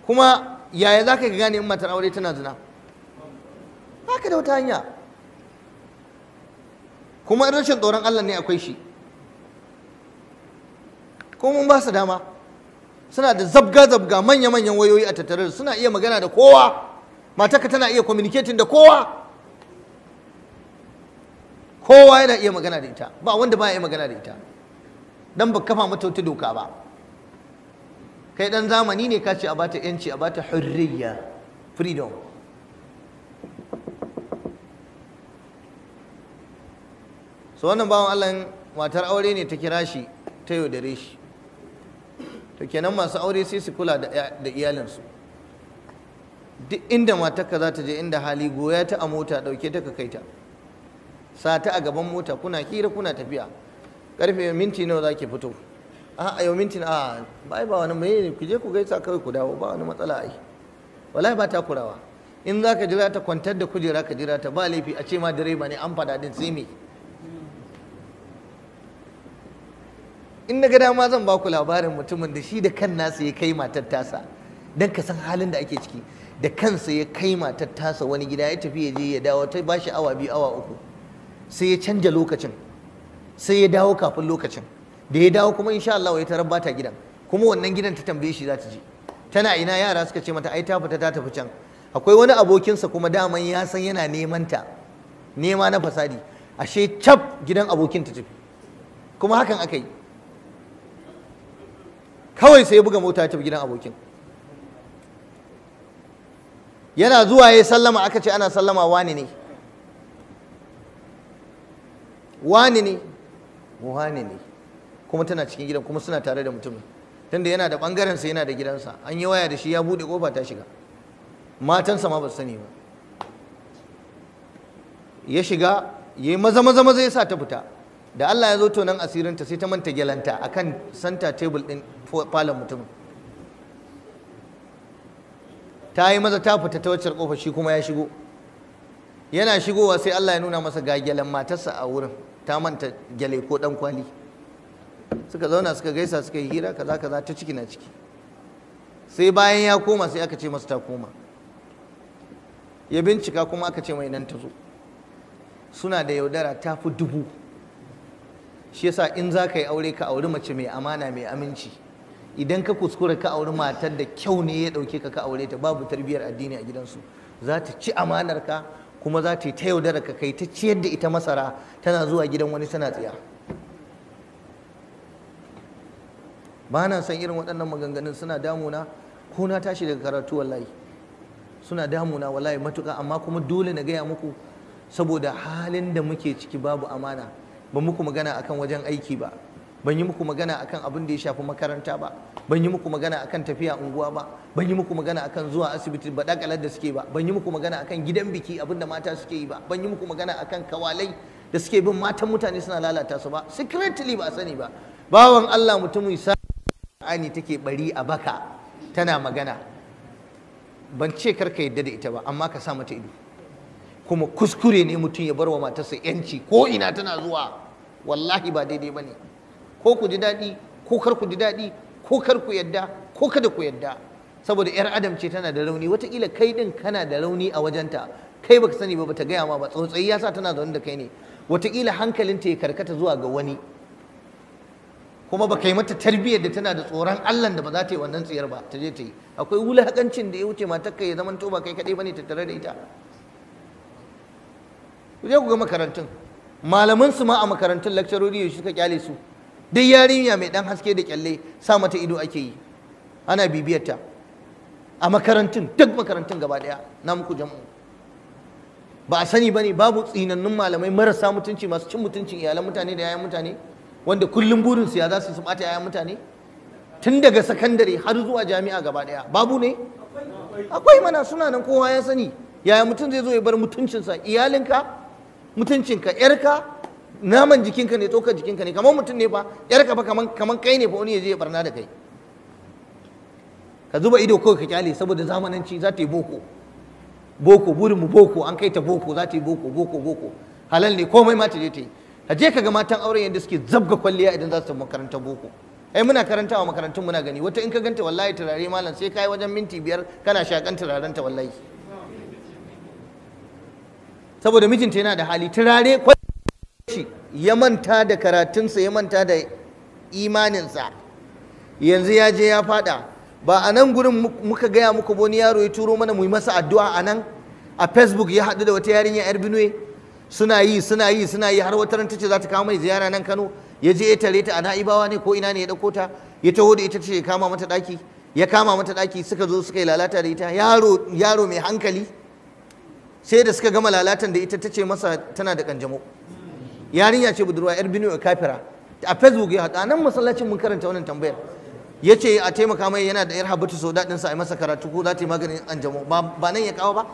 Kuma yaya za ka gane in matar aure tana zina? Ba ka da wata hanya. Kuma rashin tsoron Allah ne akwai shi. Kuma mun ba su dama, suna da zabga-zabga manya-manyan wayoyi a tattare, suna iya magana da kowa. Matarka tana iya communicating da kowa, kowa yana iya magana da ita, ba wanda ba ya iya magana da ita. Dan ba kafa mata wata doka ba. Kai dan zamani ne, ka ce a bata yanci, a bata hurriya, freedom. So wannan bawan Allah matar aure ne ta kira shi ta yaudare shi. To kenan masu aure sai su kula da iyalinsu. Duk inda matarka za ta je, inda hali goya ta a mota, dauke ta ka kai ta, sa ta a gaban mota, kuna hira kuna tafiya. Karfe minti nawa za ki fito? A yau minti na ba ba wani mai ne, ku je ku gaisa kawai ku dawo, ba wani matsala ai. Wallahi ba takurawa. In za ka jira ta, kwantar da kujera ka jira ta, ba laifi. A ce ma direba ne an faɗa din sai me. In na ga dama zan ba ku labarin mutumin da shi da kan nasa ya kai matar tasa, don ka san halin da ake ciki. Da kansa ya kai matar tasa wani gida, ya tafi ya je ya dawo, ta ba shi awa 2 awa 3, sai ya canja lokacin, sai ya dawo kafin lokacin. Da ya dawo kuma insha Allah ya tarar bata gidan. Kuma wannan gidan ta tambaye shi za ta je, tana ina? Yara suka ce mata ai ta fita ta tafi can. Akwai wani abokinsa kuma daman ya san yana neman ta, nema na fasadi. Ashe cap gidan abokin ta tafi. Kuma hakan aka yi. Kawai sai ya buga mota ya tafi gidan abokin. Yana zuwa ya sallama, aka ce ana sallama, wani ne? Wani ne? Wani ne? Kuma tana cikin gidan, kuma suna tare da mutumin. Tunda yana da bangaren sa, yana da gidansa. An yi waya da shi, ya bude kofa ta shiga. Matansa ma ba su sani ba. Ya shiga, ya yi maza maza maza ya sa ta fita. Da Allah ya zo tonon asirinta sai ta manta gyalanta akan center table din falon mutumin. Ta yi maza ta fita ta waccar kofa, shi kuma ya shigo. Yana shigowa sai Allah ya nuna masa ga gyalen matarsa a wurin, ta manta gyale ko dan kwali. Suka zauna suka gaisa suka yi hira kaza kaza, ta ciki na ciki. Sai bayan ya koma sai aka ce masa ta koma. Ya bincika kuma aka ce mai nan ta zo. Suna da yaudara ta fi 1000. Shi yasa in za ka yi aure ka auri mace mai amana mai aminci. Idan ka kuskura ka auri matar da kyau ne ya ɗauke ka ka aure ta, babu tarbiyyar addini a gidansu, za ta ci amanar ka kuma za ta yi ta yaudara ka, kai ta ciyar da ita masara, tana zuwa gidan wani tana tsiya. Ba na son irin waɗannan maganganun, suna damuna. Ko na tashi daga karatu wallahi suna damuna wallahi matuƙa, amma kuma dole na gaya muku saboda halin da muke ciki babu amana. Ban muku magana akan wajen aiki ba, ban yi muku magana akan abin da ya shafi makaranta ba, ban yi muku magana akan tafiya unguwa ba, ban yi muku magana akan zuwa asibiti ba dakalar da suke ba, ban yi muku magana akan gidan biki abin da mata suke yi ba, ban yi muku magana akan kawalai da suke bin matan mutane suna lalata su ba, secretly ba a sani ba. Bawan Allah mutumin sa'ani take bari a baka tana magana. Ban ce kar ka yadda da ita ba, amma ka sa mata ido. Kuma kuskure ne mutum ya bar wa matarsa yanci ko ina tana zuwa, wallahi ba daidai ba ne. Ko ku ji daɗi ko kar ku ji daɗi, ko kar ku yadda ko kada ku yadda, saboda yar adam ce tana da rauni. Wataƙila kai ɗin kana da rauni a wajenta, kai baka sani ba, bata gaya ma ba, tsautsayi ya sa tana zaune da kai ne. Wataƙila hankalinta ya karkata zuwa ga wani, kuma baka yi mata tarbiyyar da tana da tsoron Allah da ba za ta yi wannan tsiyar ba, ta je ta yi. Akwai wulakancin da ya wuce matarka ya zamanto ba kai kaɗai bane tattare da ita. Ku je ku ga makarantun, malaman su ma a makarantun lakcarori yaushe suka kyale su. Duk yarinya mai dan haske da kyalle sa mata ido ake yi, ana bibiyar ta a makarantun, duk makarantun gaba daya na muku jam'u. Ba a sani bane, babu tsinannun malamai marasa mutunci masu cin mutuncin iyalan mutane da yayan mutane, wanda kullum burin su ya za su bata yayan mutane tun daga sakandare har zuwa jami'a gaba daya. Babu ne? Akwai mana, suna nan, kowa ya sani. Yaya mutum zai zo ya bar mutuncinsa, iyalinka, mutuncinka, yarka, naman jikinka ne, tsokar jikinka ne, kamar mutum ne fa, yarka fa kaman kai ne fa, wani ya je ya barna da kai. Ka zuba ido kawai ka kyale saboda zamananci. Za ta yi boko boko, burin mu boko, an kai ta boko, za ta yi boko boko boko, halal ne komai ma ta je ta yi. Ka je ka ga matan auren yadda suke zabga kwalliya idan za su tafi makarantar boko. Ai muna karantawa makarantun muna gani, wata in ka ganta wallahi turare malam sai kai wajen minti 5 kana shakan turaren ta wallahi. Saboda mijinta yana da hali, turare kwashi ya manta da karatunsa, ya manta da imaninsa, yanzu ya je ya fada. Ba a nan gurin muka gaya muku wani yaro ya turo mana mu yi masa addu'a a nan a Facebook, ya haɗu da wata yarinya yar Benue, suna yi suna yi suna yi har wata ran tace za ta kawo mai ziyara nan Kano. Ya je ya tare ta a Na'ibawa ne ko ina ne, ya ɗauko ta ya taho da ita, ce ya kama mata ɗaki, ya kama mata ɗaki, suka zo suka yi lalata da ita. Yaro yaro mai hankali, sai da suka gama lalatan da ita tace masa tana da kanjamau. Yarinya ce budurwa yar Benue kafira, a Facebook ya haɗu. A nan masallacin mun karanta wannan tambayar, ya ce a taimaka mai, yana da yar habatu sau daɗinsa, a yi masa karatu ko za ta yi maganin anjamau. Ba nan ya kawo ba.